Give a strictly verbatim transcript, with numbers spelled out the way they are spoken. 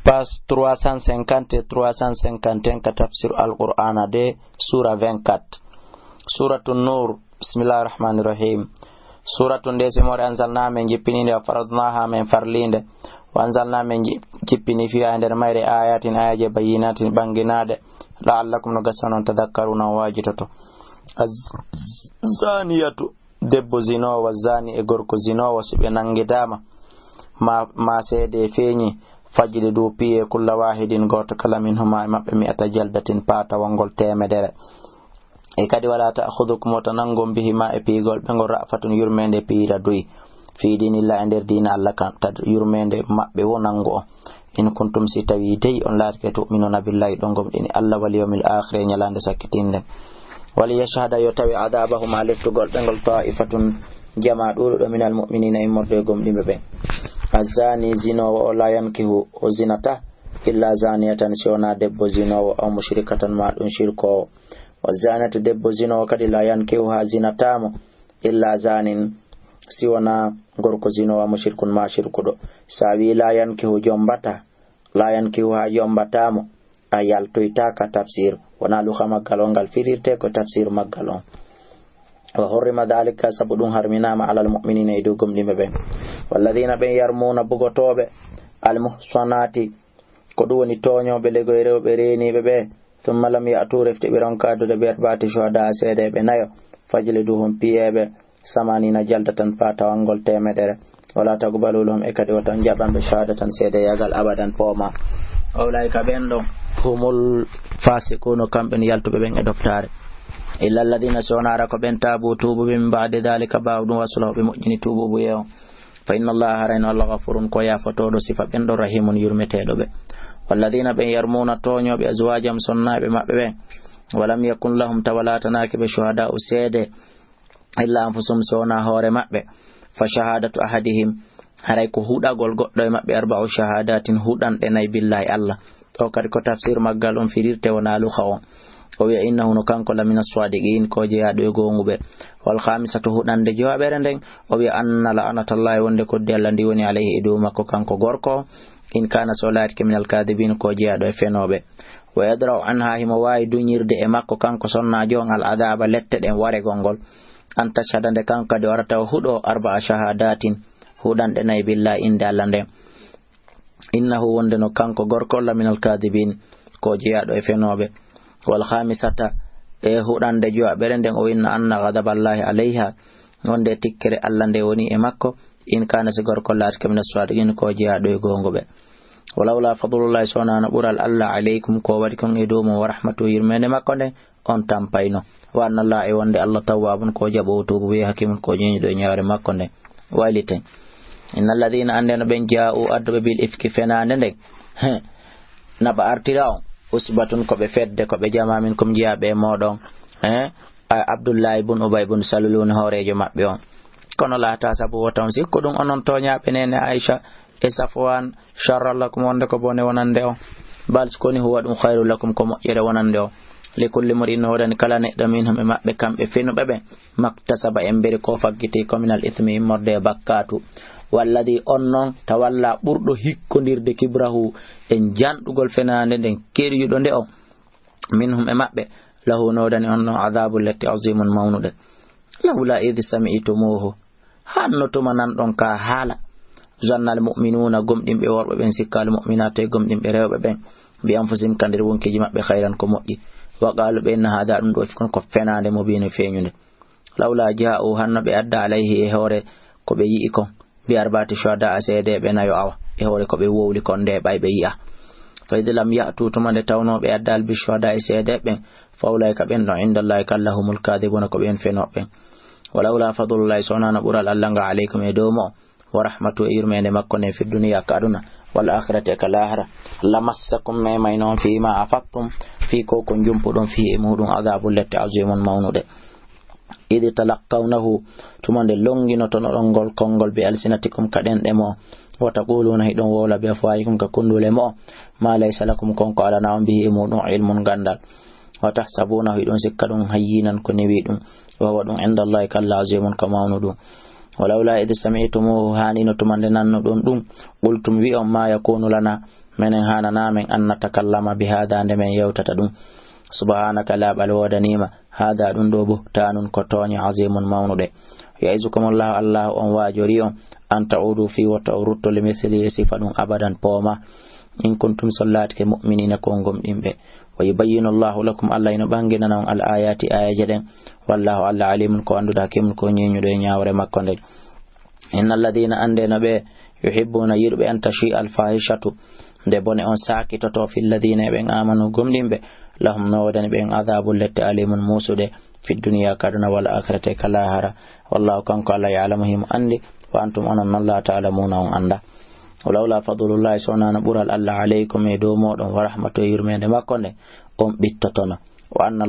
Page trois cent cinquante et trois cent cinquante et un ka tafsir Alqur'ana de, sura vingt-quatre. Suratu Nur, bismillahir rahmanir rahim. Suratu nde simoore anzalna men jippininde, wa faradnaha men farlinde, wa anzalna men ji-, jippini fiha e nder mayre ayatin ayaje bayyinatin ɓanginade, la'allakum no gasa non tadhakkaruna on waajitoto. Az-, zaniyatu, debbo zinoowo, zani e gorko zinoowo, si ɓe nanngidaama, ma, ma seede feeñi, fajlidu, piye, kulla waahidin, gooto kala, minhuma, e maɓɓe, mi'ata jaldatin, paatawal ngol teemedere. E kadi, wala ta'khudukum, wota nanngon, bihima, e piygol ɓe ngol, ra'fatun, yurmeende, piira duy, fi dinillah, e nder diina Allah kan, tad yurmeende maɓɓe wo nanngo on. In kuntum, si tawi dey on laatike, tu'minuna billahi, ɗon gomɗini Allah, wal yawmil akhir, e ñalaande sakkitiinde. Wal yashhada, yo tawi adabahuma, lettugol ɓe ngol, ta'ifatun, jamaa ɗuuɗuɗo, minal mu'minina, immorde e gomɗinɓe ɓen. Azzani, zinoowo o, la yankihu, o zinata, illa zaniyatan, si wonaa debbo zinoowo, aw mushrikatan, ma ɗum shirkoowo. Wa zaniyatu, debbo zinoowo kadi, la yankihuha, zinataamo, illa zanin, si wonaa gorko zinoowo, mushrikun, ma shirkuɗo. Sa wi la yankihu, jombata, la yankihuha, jombataamo, a yaltoyta ka tafsir. Wonaa luha maggal on, ngal firirte ko tafsir maggal on. Wa hurrima dhalika, sabu ɗum harminaama, alal mu'minina, e dow gomɗinɓe ɓen. Walladhina, ɓen, yarmuuna, bugotooɓe, al muhsanati, ko ɗum woni tooñooɓe legoy rewɓe reeniiɓe ɓe, thumma lam ya'tu, refti ɓe ronka addude, bi arba'ati shuhada, seedeeɓe nayo, fajliduhum, piyeeɓe, samanina jaldatan, paatawal ngol teemedere, wala taqbalu lahum, e kadi wota on jaɓan ɓe, shahadatan, seedeyagal, abadan, poomaa. Wa ulaika, ɓen ɗon, humul fasiquna, kamɓe ni yaltuɓe ɓen e ɗoftaare. Illa alladhina, si wonaa hara ko ɓen, taabu, tuubuɓe, min ba'di dhalika, ɓaawo ɗum, wa aslahu, ɓe moƴƴini tuubuubuyee on. Fa inna Allaha, harayno Allah, ghafurun, ko yaafotooɗo, sifa ɓen ɗon, rahimun, yurmeteeɗo ɓe. Walladhina, ɓen, yarmuuna, tooñooɓe, azwajahum, sonnaaɓe maɓɓe ɓen, wa lam yakun lahum, tawa laatanaaki ɓe, shuhada'u, seede, illa anfusuhum, si wonaa hoore maɓɓe, fa shahadatu ahadihim, haray ko huɗagol goɗɗo e maɓɓe, arba'u shahadatin, huɗanɗe nay, billahi, Allah. Ɗo kadi ko tafsir maggal on firirte, wonaa luha on. O wi'a, innahu, no kanko, lamina swadiqin, ko jeyaaɗo e goonguɓe. Wal khamisatu, huɗande jowaɓere nden, o wi'a, anna la'natallahi, wonde koddi Allah ndi woni alayhi, e dow makko, kanko gorko, in kana, so laatike, minal kadibin, ko jeyaaɗo e fenooɓe. Wa yadra'u anha, himo waawi duñirde e makko, kanko sonnaajo on, al adaba, lette ɗen, waregol ngol. An tashhada, nde kanko kadi o arata o huɗo, arba'a shahadatin, huɗanɗe nay, billahi, innde Allah nden. Innahu, wonde no kanko gorko, laminal kadibin, ko jeyaaɗo e fenooɓe. Wal khamisata, e huɗande jowaɓere nden, o inna, anna ghadaballahi alayha, wonde tikkere Allah nde woni e makko, in kana, si gorko laatike, mina swadiqin, ko jeyaaɗo e goonguɓe. Walawla fadlullahi, so wonaa no ɓural Allah, alaykum, ko waɗi kon e dow mon, wa rahmatuhu, yurmeende makko nden, on tampayno. Wa anna Allah, e wonde Allah, tawwabun, ko jaɓoowo tuubu, wi hakimun, ko ñeeñuɗo e ñaawre makko nden. Wayliten. Inna alladhina, annde no ɓen, jaa'u, adduɓe, bil ifki, fenaande nden. He, naɓa artira on. Usbatun, ko ɓe fedde, ko ɓe jamaa, minkum, jeyaaɓe e mooɗon. He, a-, Abdullahi bun Ubay bun Salul woni hooreejo maɓɓe on. Kono laata sabu wota on sikku ɗum, onon tooñaaɓe neene Aisha e Safwan, sharran lakum, wonde ko bone wonande on. Bal, si koni, huwa, ɗum, khayru lakum, ko moƴƴere wonande on. Li kulli mri'in, no woodani kala neɗɗo, minhum, e maɓɓe kamɓe fenuɓe ɓen, maktasaba, emberi ko faggiti ko, minal ithmi, immorde e bakkaatu. Walladhi, on non, tawalla, ɓurɗo hikkondirde, kibrahu, e janɗugol fenaande nden, keryuɗo nde on, minhum, e maɓɓe, lahu, no woodani on non, adhabu, lette, azimun, mawnuɗe. Lawla idh sami'tumuhu, hanno tuma nanɗon ka haala, zannal mu'minuna, gomɗinɓe worɓe ɓen, sikka, al mu'minat, e gomɗinɓe rewɓe ɓen, bi anfusihim, ka nder wonkiiji maɓɓe, khayran, ko moƴƴi, wa qalu, ɓe inna hadha, ɗum ɗo, ifkun, ko fenaande, mubinu, feeñunde. Lawla jaa'u, hanno ɓe adda, alayhi, e hoore ko ɓe yi'i kon, bi arba'ati shuhada, seedeeɓe nayo, awa, e hoore ko ɓe wowli kon, nde ɓay ɓe yi'a. Fa idh lam ya'tu, tuma nde tawnoo ɓe addaali, bi shuhada, e seedeeɓe ɓen, fa ulaika, ɓen ɗon, indallahi, ka Allah, humul kadhibuna, ko ɓen fenooɓe ɓen. Walawla fadlullahi, so wonaa no ɓural Allah nga, alaykum, e dow mo'on, wa rahmatu, e yurmeende makko nden, fi duniya, ka aduna, wal akhirati, e ka laahara, lamassakum, memayno on, fima afadtum, fii ko ko jumpuɗon, fii e muɗum, adhabu, lette, azimun, mawnuɗe. Idh talaqqawnahu, tuma nde longinotonoɗon ngol konngol, bi alsinatikum, ka ɗenɗe mo'on, wa taquluna, hiɗon wowla, bi afwahikum, ka kunndule mo'on, ma laysa lakum, kon ko alanaa on, bihi, e muɗum, ilmun, ganndal. Wa tahsabunahu, hiɗon sikka ɗum, hayyinan, ko newi ɗum, wa huwa, ɗum, indallahi, ka Allah, azimun, ko mawnuɗum. Walawla idh sami'tumuhu, haanino tuma nde nannuɗon ɗum, qultum, wi'on, ma yakunu lana, Menen haananaa men an natakallama bi haada nde men yewtata ɗum. Subhaanaka, laaɓal woodanii ma, haada ɗum ɗoo buhtaanun ko tooñe aziimun mawnuɗe. Ya'izukumullahu, Allaahu on waajorii on, an ta'uudu fii wota on rutto li mislihi sifa ɗum abadan pooma. In kuntum, si on laatike mu'miniina ko on gomɗinɓe. Wa yubayyinu Allaahu lakum, Alla hino ɓanginana on al aayaati aayeeje ɗen. Wallaahu, Alla aliimun ko annduɗo hakiimun ko ñeeñuɗo e ñaawre makko nden. Inna alladina, annde no ɓe, yuhibbuna, yiɗuɓe, an tashi al fahishatu, nde bone on saakitoto, fi lladina, e ɓen, amanu, gomɗinɓe, lahum, no woodani ɓen, adabun, lette, alimun, muusuɗe, fi duniya, ka aduna, wal akhirati, ka laahara. Wallahu, kanko Alla, ya'lamu, himo anndi, wa antum, onon non, la ta'lamuna, on annda. Walawla fadlullahi, so wonano ɓural Alla, alaykum, e dow moɗon, wa rahmatu, e yurmende makko nde, on ɓittotono. Wa anna